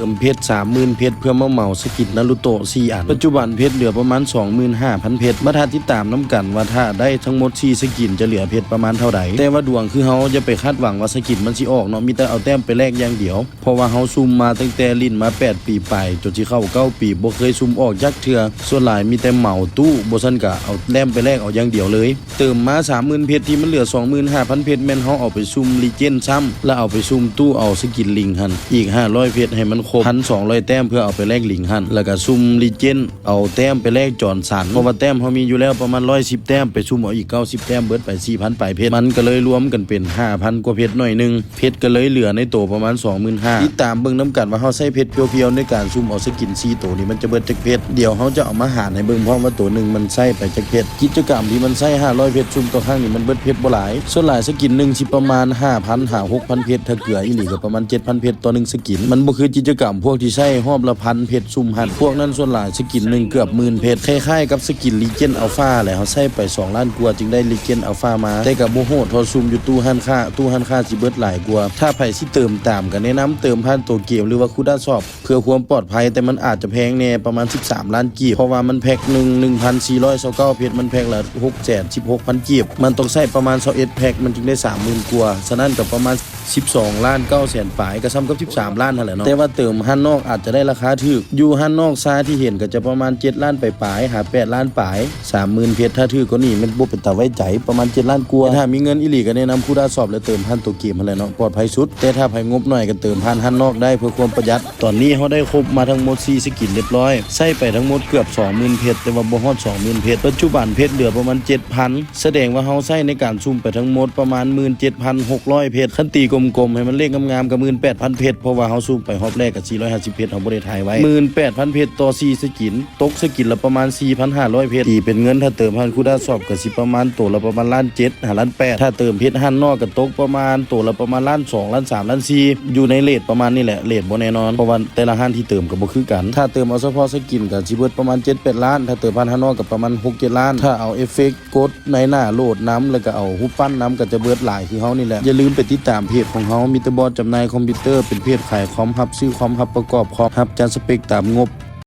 ເຕີມເພັດສາມໝື່ນເພັດ ເພື່ອມາເໝົາສະກິນນາຣູໂຕະສີ່ອັນ. ປັດຈຸບັນເພັດເຫຼືອປະມານສອງໝື່ນຫ້າພັນເພັດ. ມາຖ້າຕິດຕາມນຳກັນວ່າ ຖ້າໄດ້ທັງໝົດສີ່ສະກິນ ຈະເຫຼືອເພັດປະມານເທົ່າໃດ. ແຕ່ວ່າດວງຄືເຮົາຢ່າໄປຄາດຫວັງວ່າສະກິນມັນຊິອອກເນາະ, ມີແຕ່ເອົາແຕ້ມໄປແລກຢ່າງດຽວ. ເພາະວ່າເຮົາຊຸ່ມມາຕັ້ງແຕ່ຫຼິ້ນມາແປດປີປາຍ ຈົນຊິເຂົ້າເກົ້າປີ ບໍ່ເຄີຍຊຸ່ມອອກຈັກເທື່ອ. ສ່ວນຫຼາຍມີແຕ່ເໝົາຕູ້ ບໍ່ຊັ້ນກະເອົາແຕ້ມໄປແລກເອົາຢ່າງດຽວເລີຍ. ເຕີມມາສາມໝື່ນເພັດ ທີ່ມັນເຫຼືອສອງໝື່ນຫ້າພັນເພັດ ແມ່ນເຮົາເອົາໄປຊຸ່ມລີເຈນຊ້ຳ ແລ້ວເອົາໄປຊຸ່ມຕູ້ເອົາສະກິນລິງຫັ້ນອີກຫ້າຮ້ອຍເພັດ ໃຫ້ມັນຄົບພັນສອງຮ້ອຍແຕ້ມ ເພື່ອເອົາໄປແລກລິງຫັ້ນ ແລ້ວກະຊຸ່ມລີເຈນ ເອົາແຕ້ມໄປແລກຈອນສັນ ເພາະວ່າແຕ້ມເຮົາມີຢູ່ແລ້ວປະມານຮ້ອຍສິບແຕ້ມ ໄປຊຸ່ມເອົາອີກເກົ້າສິບແຕ້ມ ເບິດໄປສີ່ພັນປາຍເພັດ. ມັນກໍເລີຍລວມກັນເປັນຫ້າພັນກວ່າເພັດໜ້ອຍໜຶ່ງ. ເພັດກໍເລີຍເຫຼືອໃນໂຕປະມານສອງໝື່ນຫ້າ. ຕິດຕາມເບິ່ງນຳກັນວ່າ ເຮົາໃຊ້ເພັດພຽວໆໃນການຊຸ່ມເອົາສະກິນສີ່ໂຕນີ້ ມັນຈະເບິດຈັກເພັດ. ດຽວເຮົາຈະເອົາມາຫານໃຫ້ເບິ່ງພ້ອມວ່າໂຕໜຶ່ງມັນໃຊ້ໄປຈັກເພັດ. ກິດຈະກຳທີ່ມັນໃຊ້ຫ້າຮ້ອຍເພັດຊຸ່ມຕໍ່ຄັ້ງນີ້ ມັນເບິດເພັດບໍ່ຫຼາຍ. ສ່ວນຫຼາຍສະກິນໜຶ່ງຊິປະມານຫ້າພັນຫາຫົກພັນເພັດ, ຖ້າເກືອອີ່ຫຼີກໍປະມານເຈັດພັນເພັດຕໍ່ໜຶ່ງສະກິນ. ມັນບໍ່ຄືກິດຈະກຳພວກທີ່ໃຊ້ຮອບລະພັນເພັດຊຸ່ມຫັ້ນ. ພວກນັ້ນສ່ວນຫຼາຍສະກິນໜຶ່ງເກືອບໝື່ນເພັດ. ຄ້າຍໆກັບສະກິນລີເຈນອັລຟາແຫຼະ, ເຮົາໃຊ້ໄປສອງລ້ານກວ່າຈຶ່ງໄດ້ລີເຈນອັລຟາມາ, ແຕ່ກໍບໍ່ໂຫດເທົ່າຊຸ່ມຢູ່ຕູ້ຮ້ານຄ້າ. ຕູ້ຮ້ານຄ້າຊິເບິດຫຼາຍກວ່າ. ຖ້າໃຜຊິເຕີມຕາມ ກໍແນະນຳເຕີມຜ່ານໂຕເກມ ຫຼືວ່າຄູດາຊອບ ເພື່ອຄວາມປອດໄພ, ແຕ່ມັນອາດຈະແພງແດ່ ປະມານສິບສາມລ້ານກີບ, ເພາະວ່າມັນແພັກໜຶ່ງ ໜຶ່ງພັນສີ່ຮ້ອຍຊາວເກົ້າເພັດ, ມັນແພັກລະຫົກແສນສິບຫົກພັນກີບ. ມັນຕ້ອງໃຊ້ປະມານຊາວເອັດແພັກ ມັນຈຶ່ງໄດ້ສາມໝື່ນກວ່າ. ສະນັ້ນກໍປະມານສິບສອງລ້ານເກົ້າແສນປາຍ, ກໍສ່ຳກັບສິບສາມລ້ານຫັ້ນແຫຼະເນາະ. ແຕ່ວ່າເຕີມຮ້ານນອກອາດຈະໄດ້ລາຄາຖືກ. ຢູ່ຮ້ານນອກຊາທີ່ເຫັນກໍຈະປະມານເຈັດລ້ານປາຍໆ ຫາແປດລ້ານປາຍ. ສາມໝື່ນເພັດ ຖ້າຖືກກວ່ານີ້ແມ່ນບໍ່ເປັນຕາໄວ້ໃຈ, ປະມານເຈັດລ້ານກວ່າ. ແຕ່ຖ້າມີເງິນອີ່ຫຼີກໍແນະນຳຄູດາຊອບ ແລະເຕີມຜ່ານໂຕເກມຫັ້ນແຫຼະເນາະ, ປອດໄພສຸດ. ແຕ່ຖ້າໃຜງົບໜ້ອຍກໍເຕີມຜ່ານຮ້ານນອກໄດ້ເພື່ອຄວາມປະຢັດ. ຕອນນີ້ເຮົາໄດ້ຄົບມາທັງໝົດສີ່ສະກິນລຽບຮ້ອຍ, ໃຊ້ໄປທັງໝົດເກືອບສອງໝື່ນເພັດ ແຕ່ວ່າບໍ່ຮອດສອງໝື່ນເພັດ. ປັດຈຸບັນເພັດເຫຼືອປະມານເຈັດພັນ, ສະແດງວ່າເຮົາໃຊ້ໃນການຊຸ່ມໄປທັງໝົດປະມານໝື່ນເຈັດພັນຫົກຮ້ອຍເພັດ. ຄັນຕີກົມໆໃຫ້ມັນເລກງາມໆກໍໝື່ນແປດພັນເພັດ, ເພາະວ່າເຮົາຊຸ່ມໄປຮອບແລກກໍສີ່ຮ້ອຍຫ້າສິບເພັດ ເຮົາບໍ່ໄດ້ຖ່າຍໄວ້. ໝື່ນແປດພັນເພັດຕໍ່ສີ່ສະກິນ, ຕົກສະກິນລະປະມານສີ່ພັນຫ້າຮ້ອຍເພັດ. ຕີເປັນເງິນ ຖ້າເຕີມຜ່ານຄູດາຊອບກໍຊິປະມານໂຕລະປະມານລ້ານເຈັດຫາລ້ານແປດ. ຖ້າເຕີມເພັດຮ້ານນອກກໍຕົກປະມານໂຕລະປະມານລ້ານສອງ ລ້ານສາມ ລ້ານສີ່ ຢູ່ໃນເຣດປະມານນີ້ແຫຼະ, ເຣດບໍ່ແນ່ນອນ ເພາະວ່າແຕ່ລະຮ້ານທີ່ເຕີມກໍບໍ່ຄືກັນ. ຖ້າເຕີມເອົາສະເພາະສະກິນກໍຊິເບິດປະມານເຈັດແປດລ້ານ, ຖ້າເຕີມຜ່ານຮ້ານນອກກໍປະມານຫົກເຈັດລ້ານ. ຖ້າເອົາເອຟເຟັກ ກົດໃນໜ້າໂຫຼດນຳ ແລ້ວກໍເອົາຮູບປັ້ນນຳ ກໍຈະເບິດຫຼາຍຄືເຮົານີ້ແຫຼະ. ຢ່າລືມໄປຕິດຕາມເພຈຂອງເຮົາ ມີແຕ່ບອດຈຳໜ່າຍຄອມພິວເຕີ, ເປັນເພຈຂາຍຄອມ, ຮັບຊື້ຄອມ, ຮັບປະກອບຄອມ, ຮັບຈັດສະເປັກຕາມງົບ.